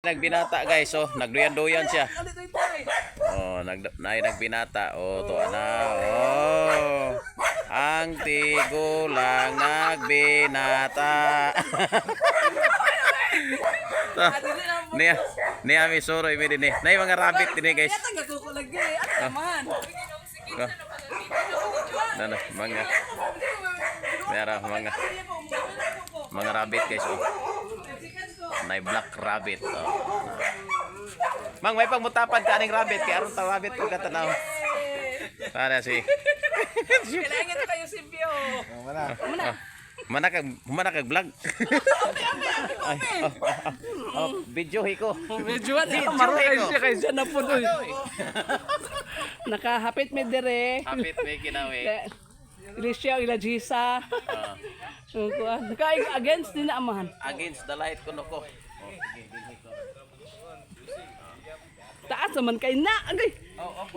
Nagbinata, guys, oh, nagduyan-duyan siya. Oh, naay nagbinata. Oh, to ana. Oh. Ang tigulang nagbinata. Ta, niya, niya mi suroy mi dinhi. Nay mga rabbit dinhi, guys. Ano? Oh. Na na mga Mera mga rabbit, guys, oh. Nay black rabbit, oh. Mang, may pangmutapad ka aning rabbit kay aron ta rabbit ko katanaw. Para si Kailangan kayo si Bio. Mana kag vlog. Ay, oh, video ko. Medyo at maroon siya kay siya na po. Nakahapit mi dire. Hapit may kinawi. Ilisya ila Jisa. Naka against din na amahan. Against the light kuno ko. Oh, sige, dinhi ko. Taas naman kay na. Agay. Oh.